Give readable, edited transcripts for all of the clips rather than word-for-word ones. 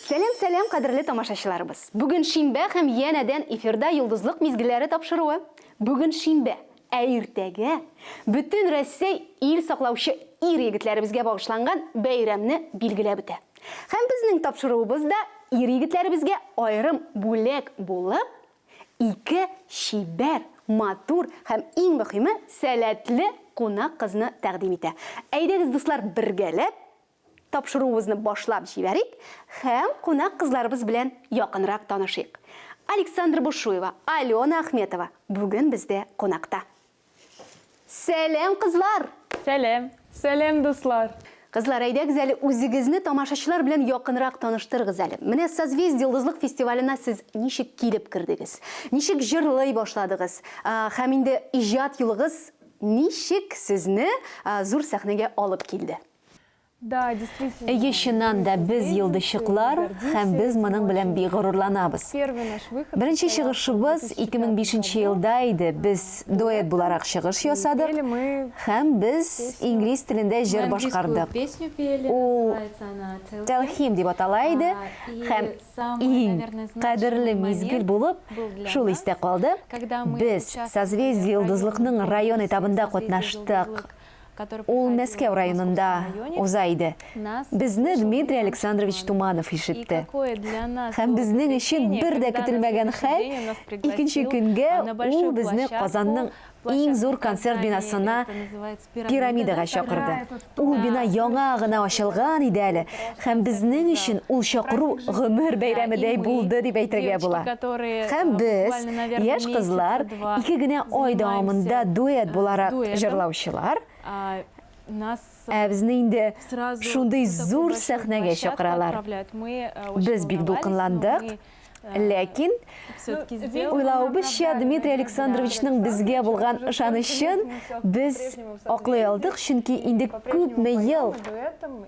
Сәлам, сәлам, кадерле тамашачыларыбыз. Бүген шимбә һәм янәдән эфирда Йолдызлык мизгелләре тапшыруы. Бүген шимбә, ә иртәгә бөтен Рәсәй ил саклаучы ир-егетләребезгә багышланган бәйрәмне билгеләп үтә. Һәм безнең тапшыруыбыз да ир-егетләребезгә аерым бүләк булып, ике чибәр, матур һәм иң мөхиме, сәләтле кунак кызны тәкъдим итә. Әйдәгез, дуслар, бергәләп Тапшыруыбызны башлап җибәрик һәм кунак кызларыбыз белән якынрак танышыйк. Александра Бушуева, Алена Ахметова бүген бездә кунакта. Сәлам, кызлар! Сәлам! Сәлам, дуслар! Кызлар, әйдәгез әле үзегезне тамашачылар белән якынрак таныштырыгыз әле. Менә Созвездие Йолдызлык фестиваленә сез ничек килеп кердегез? Ничек җырлый башладыгыз? Һәм инде иҗат юлыгыз ничек сезне зур сәхнәгә алып килде? Әйе, чыннан да, без йолдызчыклар һәм без моның белән бик горурланабыз. Беренче чыгышыбыз 2005 нче елда иде, без дуэт буларак чыгыш ясадык һәм без инглиз телендә җыр башкардык. Ул Tell Him дип атала иде һәм иң кадерле мизгел булып шул истә калды, без Созвездие-Йолдызлыкның район этабында катнаштык. Ул Мәскәү районында уза иде. Безне Дмитрий Александрович Туманов ишетте. Һәм безнең өчен бер дә көтелмәгән хәл, икенче көнгә ул безне Казанның иң зур концерт бинасына Пирамидага чакырды. Ул бина яңа гына ачылган иде әле, һәм безнең өчен ул чакыру гомер бәйрәмедәй булды дип әйтергә була. Һәм без, яшь кызлар, ике генә ай дәвамында дуэт буларак җырлаучылар, ә безне инде шундый зур сәхнәгә чакыралар. Без бик дулкынландык. Ләкин, уйлавыбызча, Дмитрий Александровичның безгә булган ышанычын без аклый алдык, чөнки инде күпме ел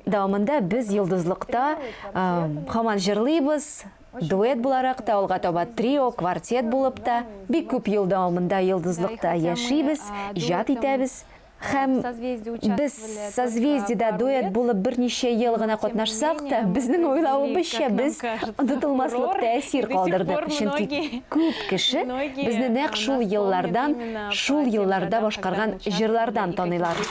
дәвамында без Йолдызлыкта һаман җырлыйбыз, дуэт буларак та, алга таба трио, квартет булып та, бик күп ел дәвамында Йолдызлыкта яшибез, иҗат итәбез. Һәм без Созвездиедә дуэт булып берничә ел гына катнашсак та, безнең уйлавыбызча, без онытылмаслык тәэсир калдырдык, чөнки күп кеше безне нәкъ шул еллардан, шул елларда башкарган җырлардан таныйлар.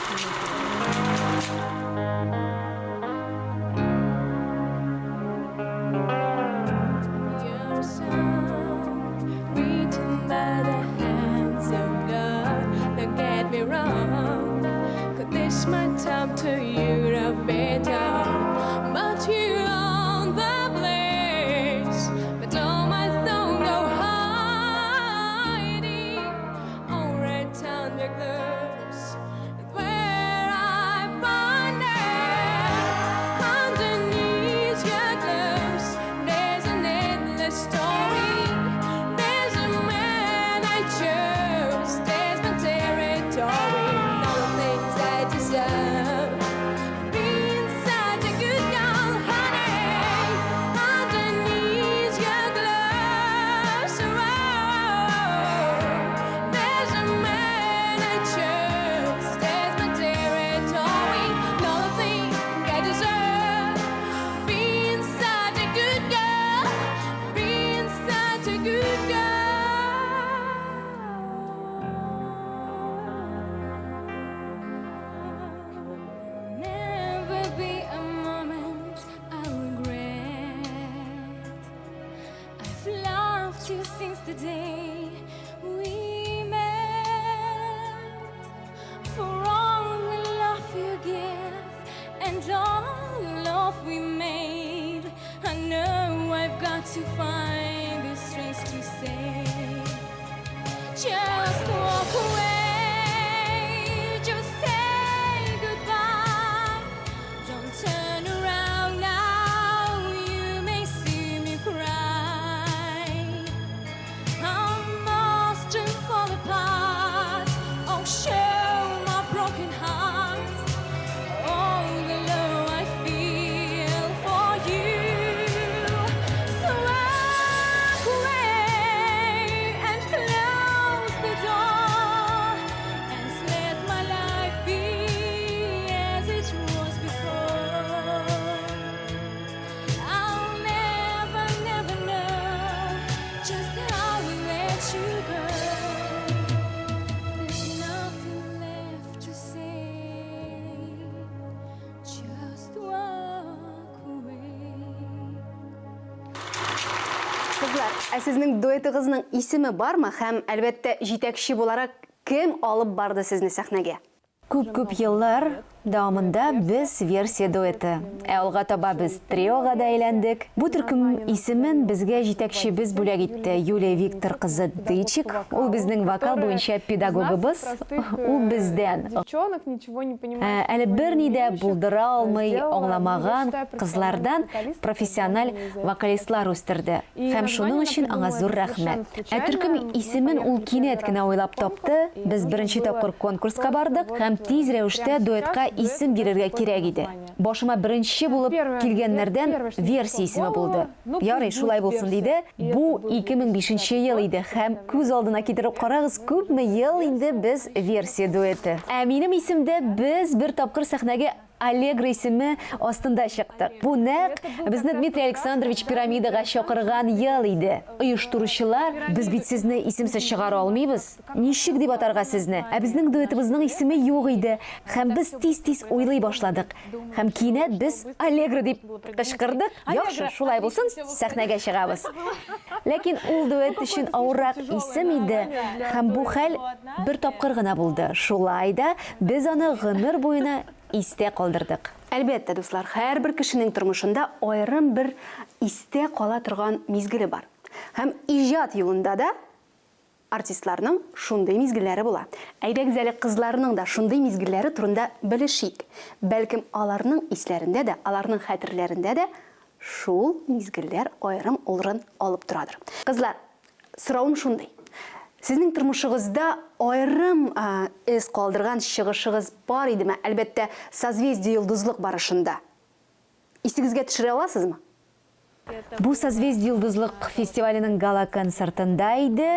Кызлар, ә сезнең дуэтыгызның исеме бармы һәм, әлбәттә, җитәкче буларак кем алып барды сезне сәхнәгә? Күп-күп еллар дәвамында без Версия дуэты, ә алга таба без триога да әйләндек. Бу төркем исемен безгә җитәкчебез бүләк итте, Юлия Виктор кызы Дычик, ул безнең вокал буенча педагогыбыз, ул бездән, әле берни дә булдыра алмый, аңламаган кызлардан профессиональ вокалистлар үстерде. Һәм шуның өчен аңа зур рәхмәт. Ә төркем исемен ул кинәт кенә уйлап тапты, без беренче тапкыр конкурска бардык һәм тиз рәвештә дуэтка исем бирергә кирәк иде. Башыма беренче булып килгәннәрдән Версия исеме булды. Ярый, шулай булсын, диде. Бу 2005 нче ел иде һәм күз алдына китереп карагыз, күпме ел инде без Версия дуэты. Ә минем исемдә без бер тапкыр сәхнәгә Аллегро исеме астында чыктык. Бу нәкъ безне Дмитрий Александрович Пирамидага чакырган ел иде. Оештыручылар, Без бит сезне исемсез чыгара алмыйбыз. Ничек дип атарга сезне? Ә безнең дуэтыбызның исеме юк иде. Һәм без тиз-тиз уйлый башладык. Һәм кинәт без Аллегро дип кычкырдык. Яхшы, шулай булсын, сәхнәгә чыгабыз. Ләкин ул дуэт өчен авыррак исем иде, һәм бу хәл бер тапкыр гына булды. Шулай да без аны гомер буена истә калдырдык. Әлбәттә, дуслар, һәрбер кешенең тормышында аерым бер истә кала торган мизгеле бар. Һәм иҗат юлында да артистларның шундый мизгелләре була. Әйдәгез әле кызларның да шундый мизгелләре турында белешик. Бәлкем аларның исләрендә дә, аларның хәтерләрендә дә шул мизгелләр аерым урын алып торадыр. Кызлар, Соравым шундый. Сезнең тормышыгызда аерым эз калдырган чыгышыгыз бар идеме? Әлбәттә, Созвездие-Йолдызлык барышында. Исегезгә төшерә аласызмы? Бу Созвездие-Йолдызлык фестиваленең гала-концертында иде.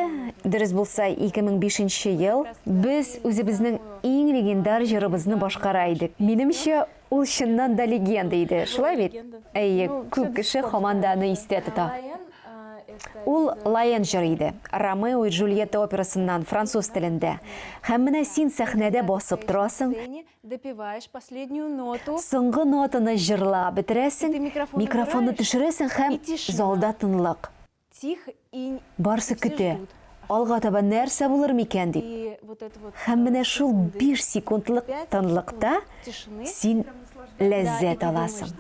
Дөрес булса, 2005 нче ел. Без үзебезнең иң легендар җырыбызны башкара идек. Минемчә, ул чыннан да легенда иде, шулай бит? Әйе, күп кеше һаман да аны истә тота. Ул Лаэн җыры иде. Ромео и Джульетта операсыннан, француз телендә. Һәм менә син сәхнәдә басып торасың, соңгы нотаны җырлап бетерәсең, микрофонны төшерәсең һәм залда тынлык. Барсы көтә, алга таба нәрсә булыр микән дип. Һәм менә шул биш секундлык тынлыкта син ләззәт аласың.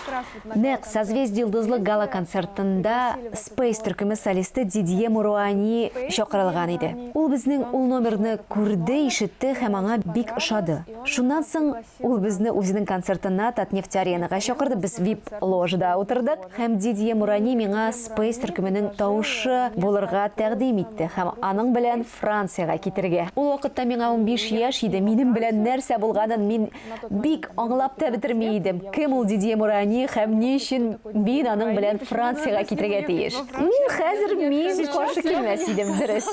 Нәкъ Созвездие-Йолдызлык гала-концертында Space төркеме солисты Дидье Муруани чакырылган иде. Ул безнең ул номерны күрде, ишетте һәм аңа бик ошады. Шуннан соң ул безне үзенең концертына Татнефть-Аренага чакырды, без VIP-ложада утырдык һәм Дидье Мурани миңа Space төркеменең тавышы булырга тәкъдим итте һәм аның белән Франциягә китергә. Ул вакытта миңа 15 яшь иде, минем белән нәрсә булганын мин бик аңлап та бетерми идем. Кем ул Дидье Мурани һәм ни өчен мин аның белән Франциягә китергә тиеш? Хәзер мин каршы килмәс идем, дөрес.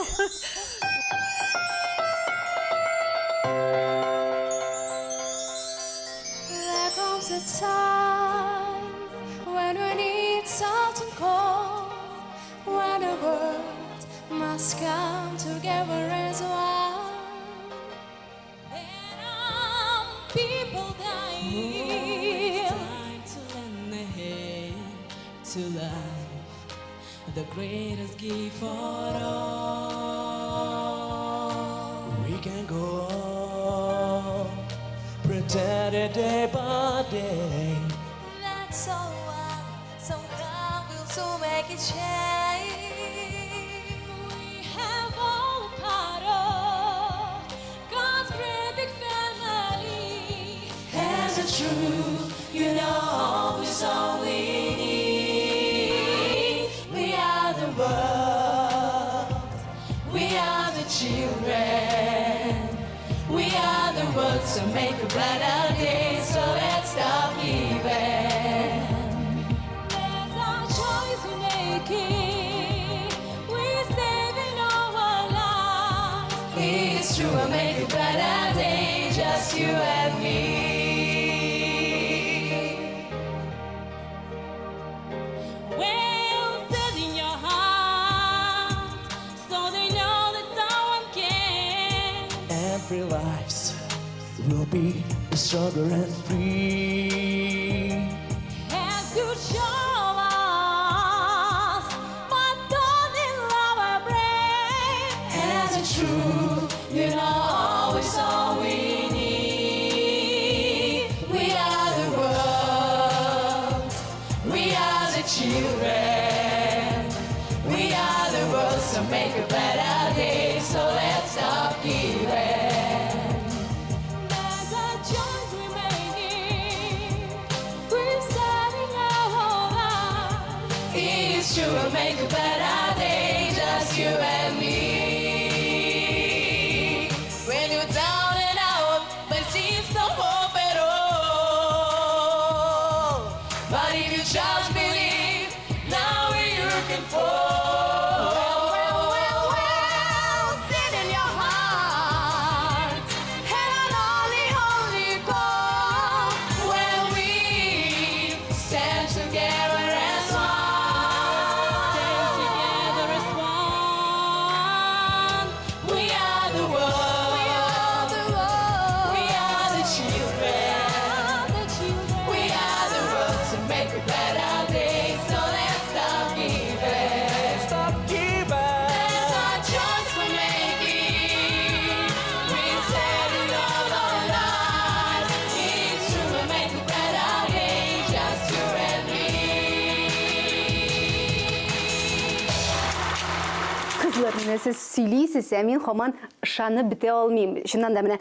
Кызлар, менә сез сөйлисез, ә мин һаман ышанып бетә алмыйм. Чыннан да менә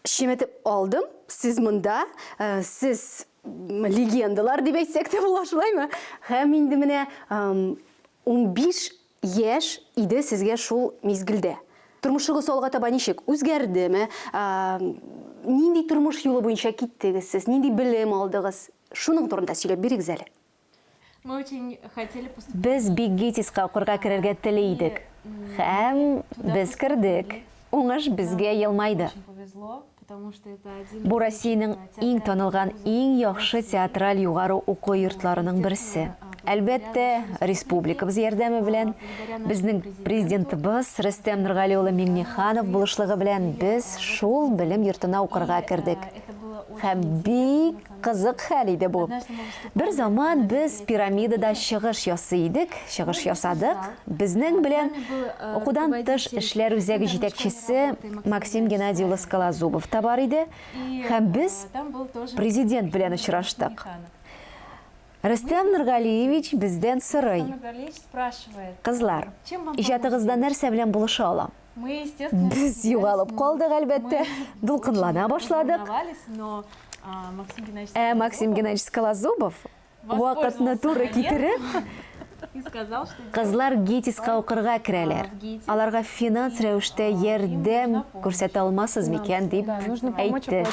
чеметеп алдым, сез монда, э, сез легендалар дип әйтсәк тә була, шулаймы? Һәм инде менә 15 яшь иде сезгә шул мизгелдә. Тормышыгыз алга таба ничек үзгәрдеме? Нинди тормыш юлы буенча киттегез сез? Нинди белем алдыгыз? Шуның турында сөйләп бирегез әле. Без бик ГИТИСка укырга керергә тели идек. Һәм без кердек. Уңыш безгә елмайды. Бу Россиянең иң танылган, иң яхшы театраль югары уку йортларының берсе. Әлбәттә, республикабыз ярдәме белән, безнең Президентыбыз Рөстәм Нургали улы Миңнеханов булышлыгы белән без шул белем йортына укырга кердек. Һәм бик Кызык хәл иде бу. Бер заман без пирамидада чыгыш ясый идек, чыгыш ясадык. Безнең белән укудан тыш эшләр үзәге җитәкчесе Максим Геннадий улы Скалозубов та бар иде. Һәм без президент белән очраштык. Рөстәм Нургалиевич бездән сорый. Кызлар, иҗатыгызда нәрсә белән булыша алам? Без югалып калдык, әлбәттә, дулкынлана башладык. Ә Максим Геннадьевич Скалозубов вакытны туры китереп, кызлар ГИТИСка укырга керәләр, аларга финанс рәвештә ярдәм күрсәтә алмассыз микән, дип әйтте.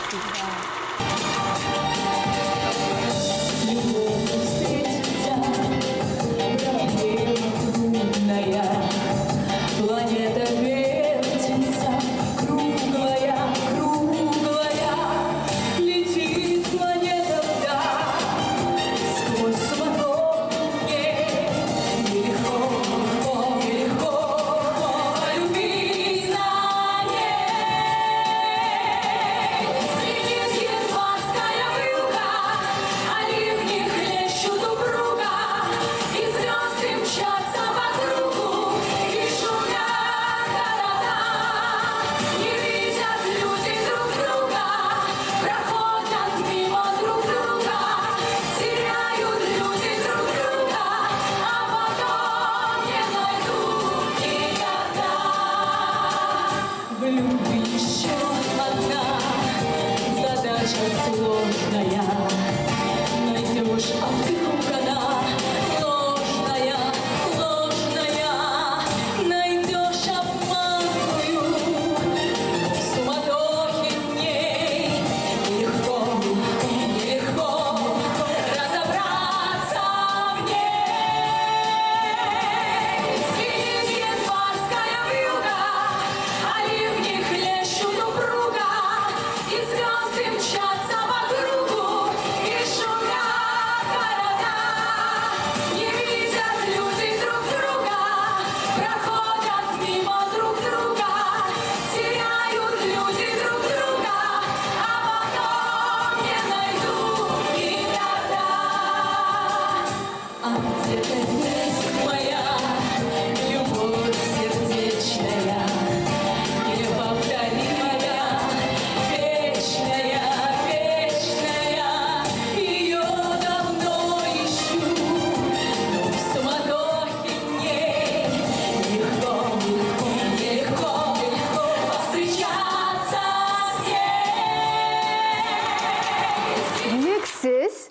Димәк, сез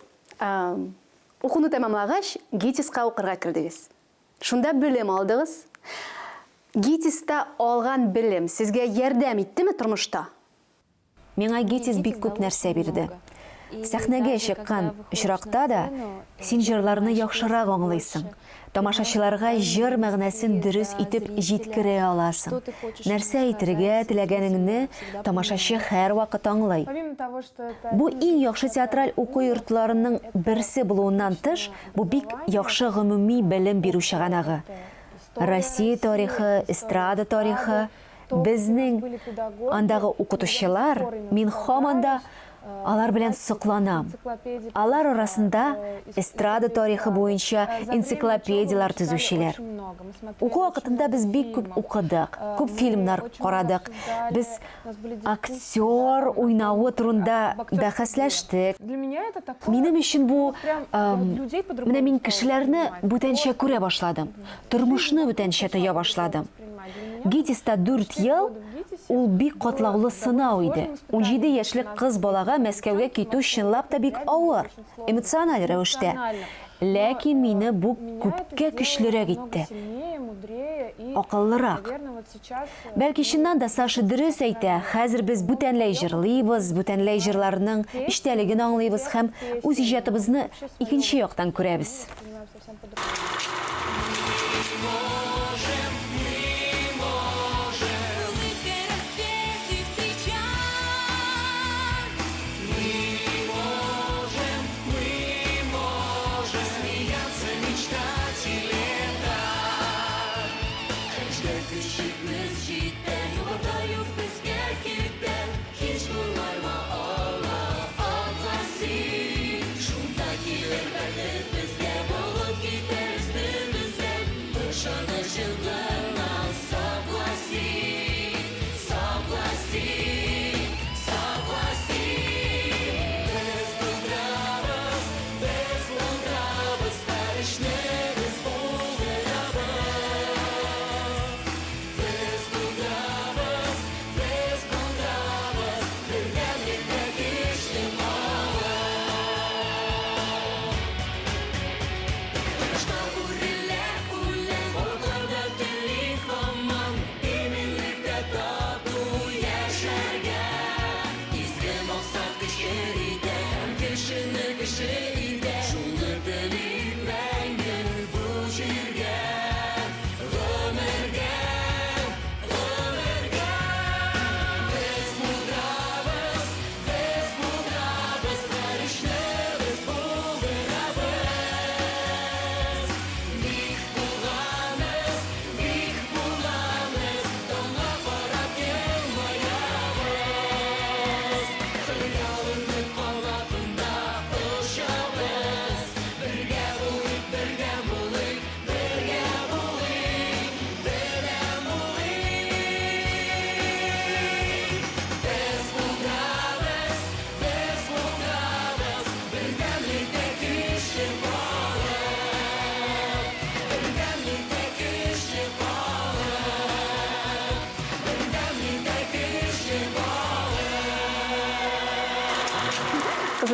укуны тәмамлагач, ГИТИСка укырга кердегез. Шунда белем алдыгыз. ГИТИСта алган белем сезгә ярдәм иттеме тормышта? Миңа ГИТИС бик күп нәрсә бирде. Сәхнәгә чыккан очракта да, син җырларны яхшырак аңлыйсың, тамашачыларга җыр мәгънәсен дөрес итеп җиткерә аласың. Нәрсә әйтергә теләгәнеңне тамашачы һәрвакыт аңлый. Бу иң яхшы театраль уку йортларының берсе булуыннан тыш, бу бик яхшы гомуми белем бирү чыганагы. Россия тарихы, эстрада тарихы, Безнең андагы укытучылар, мин һаман да алар белән сокланам. Алар арасында эстрада тарихы буенча энциклопедияләр төзүчеләр. Уку вакытында без бик күп укыдык, күп фильмнар карадык. Без актер уйнавы турында бәхәсләштек. Минем өчен бу, менә мин кешеләрне бүтәнчә күрә башладым, тормышны бүтәнчә тоя башладым. ГИТИСта дүрт ел, ул бик катлаулы сынау иде. 17 яшьлек кыз балага Мәскәүгә китү чынлап та бик авыр, эмоциональ рәвештә. Ләкин мине бу күпкә көчлерәк итте, акыллырак. Бәлки, чыннан да Саша дөрес әйтә, хәзер без бүтәнләй җырлыйбыз, бүтәнләй җырларның эчтәлеген аңлыйбыз һәм үз иҗатыбызны икенче яктан күрәбез.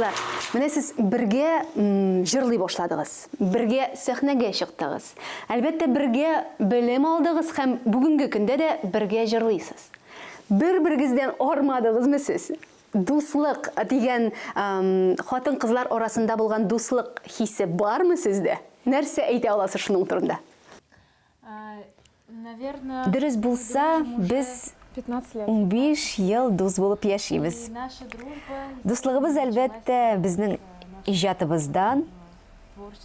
Кызлар, менә сез бергә җырлый башладыгыз, бергә сәхнәгә чыктыгыз. Әлбәттә, бергә белем алдыгыз һәм бүгенге көндә дә бергә җырлыйсыз. Бер-берегездән армадыгызмы сез? Дуслык дигән хатын-кызлар арасында булган дуслык хисе бармы сездә? Нәрсә әйтә аласыз шуның турында? Дөрес булса, без 15 ел дус булып яшибез. Дуслыгыбыз, әлбәттә, безнең иҗатыбыздан,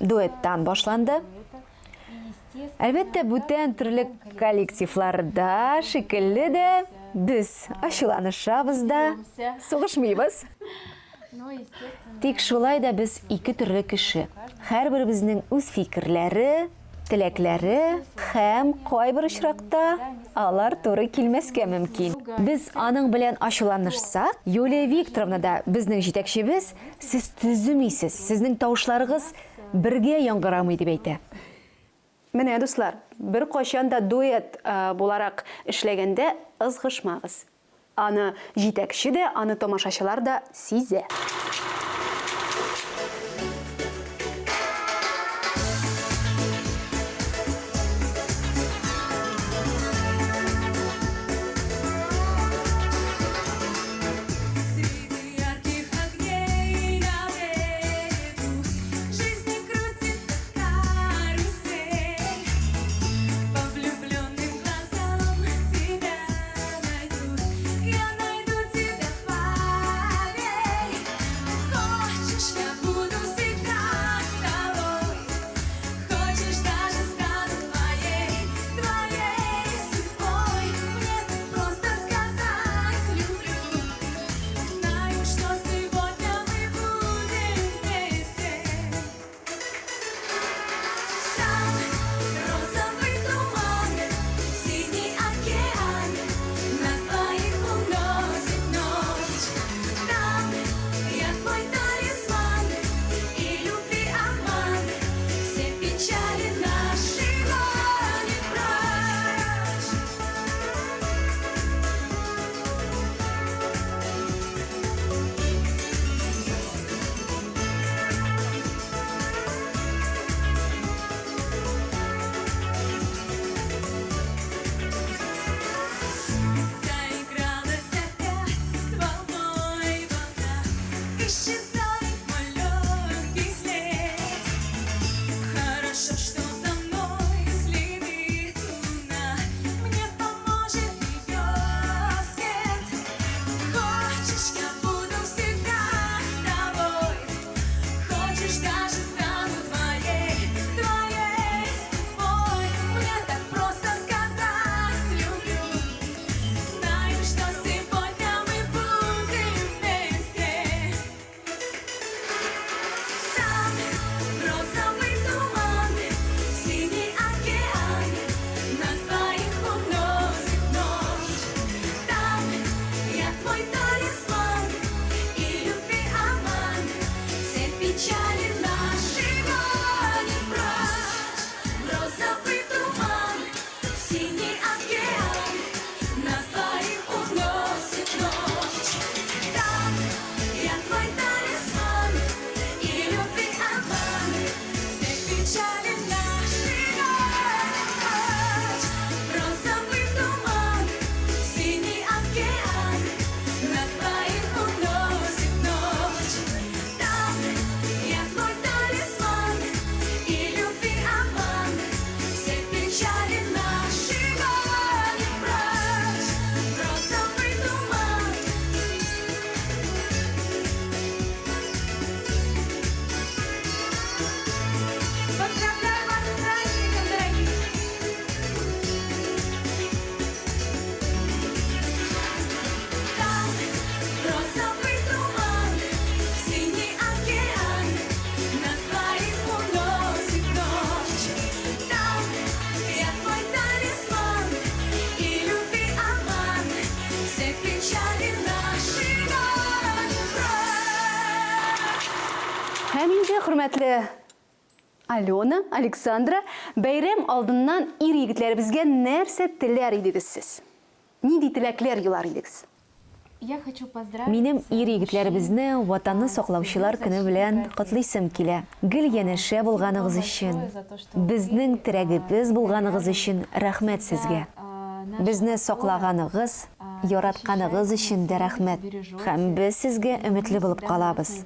дуэттан башланды. Әлбәттә, бүтән төрле коллективларда шикелле дә без ачуланышабыз да, сугышмыйбыз. Тик шулай да без ике төрле кеше. Һәрберебезнең үз фикерләре, теләкләре һәм кайбер очракта алар туры килмәскә мөмкин. Без аның белән ачуланышсак, Юлия Викторовна да, безнең җитәкчебез, сез төземисез, сезнең тавышларыгыз бергә яңгырамый, дип әйтә. Менә, дуслар, беркайчан да дуэт буларак эшләгәндә ызгышмагыз. Аны җитәкче дә, аны тамашачылар да сизә. Һәм инде, хөрмәтле Алена, Александра, бәйрәм алдыннан ир-егетләребезгә нәрсә теләр идегез сез? Нинди теләкләр юлар идегез? Минем ир-егетләребезне Ватанны саклаучылар көне белән котлыйсым килә. Гел янәшә булганыгыз өчен, безнең терәгебез булганыгыз өчен рәхмәт сезгә. Безне саклаганыгыз, яратканыгыз өчен дә рәхмәт. Һәм без сезгә өметле булып калабыз.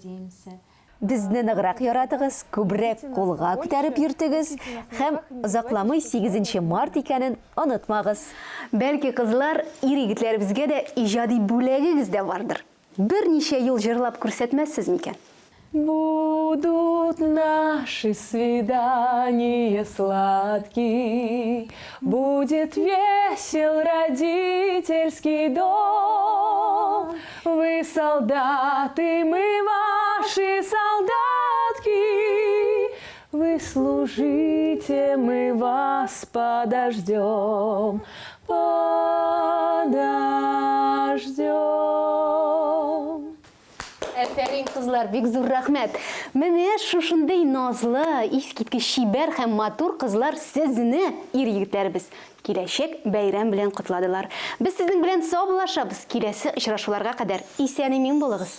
Безне ныграк яратыгыз, күбрәк кулга күтәреп йөртегез һәм озакламый сигезенче март икәнен онытмагыз. Бәлки, кызлар, ир-егетләребезгә дә иҗади бүләгегез дә бардыр? Берничә юл җырлап күрсәтмәссез микән? Будут наши свидания сладки, Будет весел родительский дом. Вы солдаты, мы ваши солдатки, Вы служите, мы вас подождем, подождем. Әфәрин, кызлар, бик зур рәхмәт. Менә шушындый назлы, искиткеч чибәр һәм матур кызлар сезне, ир-егетләребез, киләчәк бәйрәм белән котладылар. Без сезнең белән саубуллашабыз, киләсе очрашуларга кадәр исән-имин булыгыз.